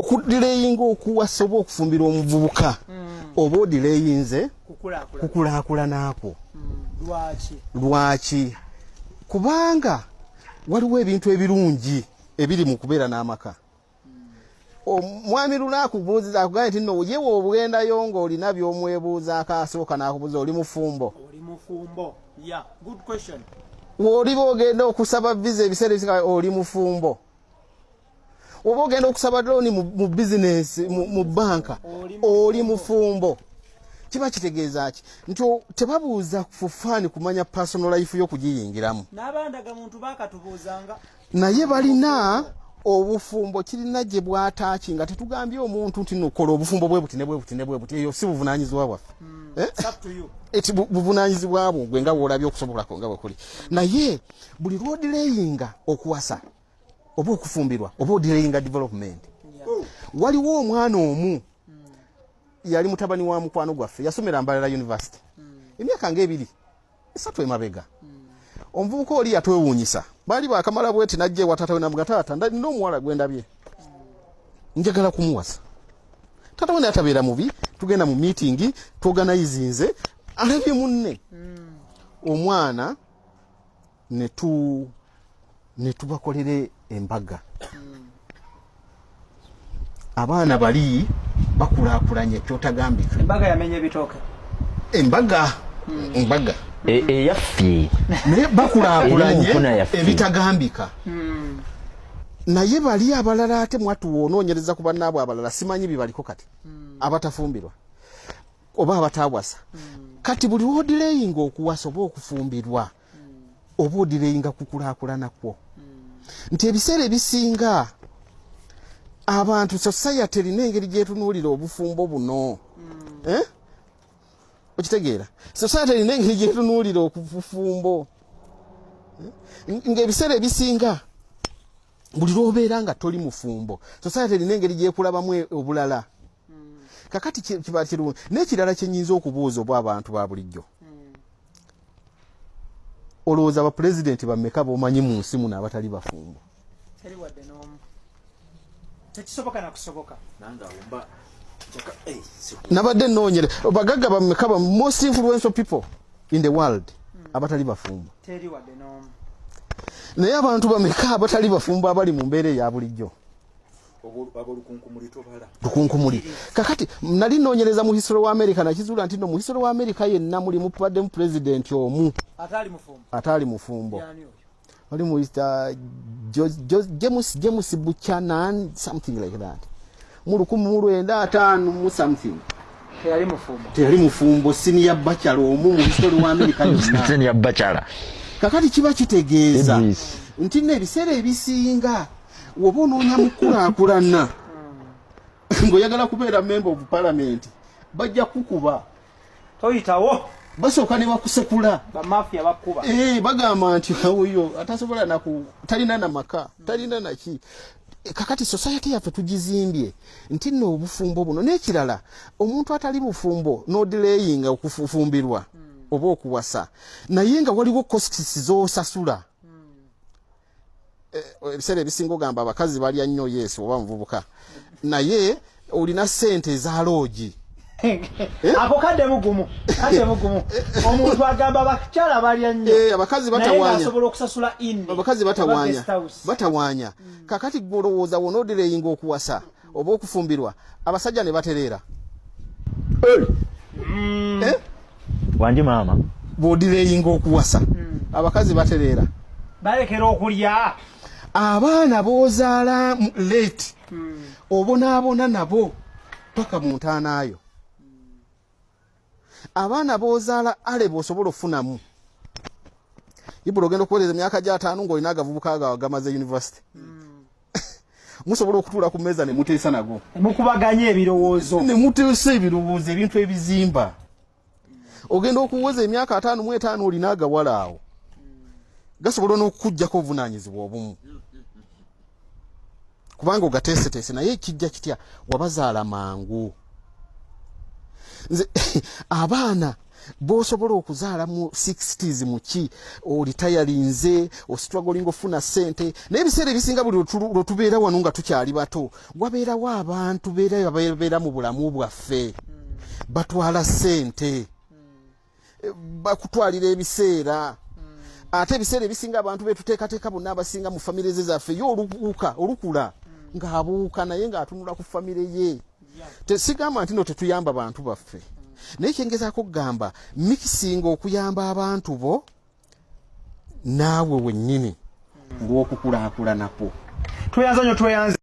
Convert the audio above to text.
Okudelayinga okuwasa oba okufumbira omuvubuka, oba odelayinze Kukulaakulana. Kukulaakulanaakwo. Lwaki? Lwaki? Kubanga waliwo ebintu ebirungi ebiri mu kubeera n'amaka. Omwami luna akubuuziza, akugambye nti no ye woobwendayo ng'olina by'omwebuuzaako, asooka n'akubuuza, "Oli mufumbo?" Oli mufumbo? Yeah, good question. W'oliba ogenda okusaba visa, ebiseera ebisinga, "Oli mufumbo?" Oba ogenda okusaba looni mu bizinesi, mu banka, "Oli mufumbo?" Kiba kitegeeza ki? Nti tebabuuza for fun kumanya personal life yo kugiyingiramu. N'abandaga muntu bakatubuuzanga. Naye balina obufumbo, kirina gye bwataaki nga tetugambye omuntu nti nokola obufumbo bwe buti ne bwe buti ne bwe buti. Eyo si buvunaanyizibwa bwaffe. Eh? It's up to you. Eti buvunaanyizibwa bwo gwe nga bw'olabye okusobolako nga bwe kuli. Naye buli lw'odelayinga okuwasa oba okufumbirwa, oba odelayinga development. Waliwo omwana omu yali mutabani wa mukwano gwaffe, yasomera Mbarara University emyaka nga 2, 3 emabega. Omuvubuka oli yatwewuunyisa. Baali bakamala bweti, najja ewa taata we namuga, "Taata, nina omuwala gwe ndabye, njagala kumuwasa." Taata we naye atabeera mubi, tugenda mu meeting tuorganizinze, alabye munne omwana, ne tubakolere embaga. Abaana bali bakulaakulanye kyotagambika. Embaga yamenya ebitooke. Embaga Eyaffe. Naye bakulaakulanye Eri mu nfuna yaffe. ebitagambika. Naye bali abalala ate mwatuwa onoonyereza ku bannaabwe abalala, simanyi bibaliko kati, abatafumbirwa oba abatawasa. Kati buli lwodelayinga okuwasa oba okufumbirwa, oba odelayinga kukulaakulana kwo, nti ebiseera ebisinga abantu, society erina engeri gyetunuulira obufumbo buno. Eh? Okitegeera? Society erina engeri gyetunuulira okufumbo. Eh? Ng'ebiseera ebisinga buli lwobeera nga toli mufumbo, society erina engeri gyekulabamu obulala. Kakati kiba kirungi. N'ekirala kyenyinza okubuuza oba abantu ba bulijjo, olowooza bapulezidenti bameka bomanyi mu nsi muno abatali bafumbo? Teri wadde n'omu, tekisoboka nakusoboka. Nange awo mba Nabadde noonyere bagagga bameka, ba most influential people in the world, abatali bafumbo. Teri wadde n'omu. Naye abantu bameka abatali bafumbo abali mu mbeera eya bulijjo? Abolukunkumuli tobala. Lukunkumuli. Kakati nali noonyereza mu history wa America, nakizuula nti no mu history wa America yenna mulimu baddemu president omu ataali mufumbo. Ataali mufumbo. Yani oyo? Wali muyita James Buchanan, something like that, mu 1950 mu something. Teyali mufumbo. Teyali mufumbo, senior bachelor omu mu history wa America yonna. Senior bachelor. Kakati kiba kitegeeza Idris. nti nno ebiseera ebisinga woba onoonya mukulaakulana ng'oyagala kubeera member of parliament, bajja kukuba. Toyitawo. Basooka ne bakusekula. Bamafiya bakuba. Eh, bagamba nti oyo atasobola naku talina na maka, talina naki. Kakati society yaffe tugizimbye nti nno obufumbo buno. N'ekirala, omuntu atali mufumbo n'odelayinga okufumbirwa oba okuwasa, naye nga waliwo costs z'osasula. Ebiseera ebisinga ogamba abakazi balya nnyo. Yes, oba muvubuka naye olina sente eza lodge. Ako kaddemu gumu, kaddemu gumu. Omuntu agamba abakyala balya nnyo. Eh, abakazi naye batawaanya. Ng'asobola okusasula inn Abakazi oba batawaanya. guest house. Batawaanya. Kakati gwe olowooza wonoodelayinga okuwasa oba okufumbirwa, abasajja ne batereera? Eh? Wangi maama. Bw'odelayinga okuwasa, abakazi batereera? Balekera okulya. Abaana b'ozaala late, obonaabona nabo paka mu ntaanaayo. Abaana b'ozaala ale b'osobola okufunamu ibula, ogenda okuweereza emyaka gy'ataano ng'olina agavubuka gawe gamaze university, musobola okutuula ku mmeeza ne muteesa nago. Mukubaganya ebirowoozo. Ne muteesa ebirowoozo, ebintu ebizimba. Ogenda okuweza emyaka 55, olina agawala awo gasobola n'okukuggyako obuvunaanyizibwa obumu kubanga ogateeseteese. Naye kijja kitya? Wabazaala mangu. Nze abaana Bosobola okuzaala mu 60s muki, olitayalinze, ostrugglinga ofuna ssente. Naye ebiseera ebisinga buli lwetubeera wano nga tukyali bato, wabeerawo abantu beera babeera mu bulamu bwaffe, batwala ssente, bakutwalira ebiseera. Ate ebiseera ebisinga abantu betuteekateeka bonna abasinga mu famire ze zaffe, ye olubuuka olukula ng'abuuka naye ng'atunula ku famire ye. Tesigamba nti no tetuyamba bantu baffe, naye kyengezaako okugamba, mikisinga okuyamba abantu bo naawe wennyini olw'okukulaakulanako. Tweyanza nnyo, tweyanze.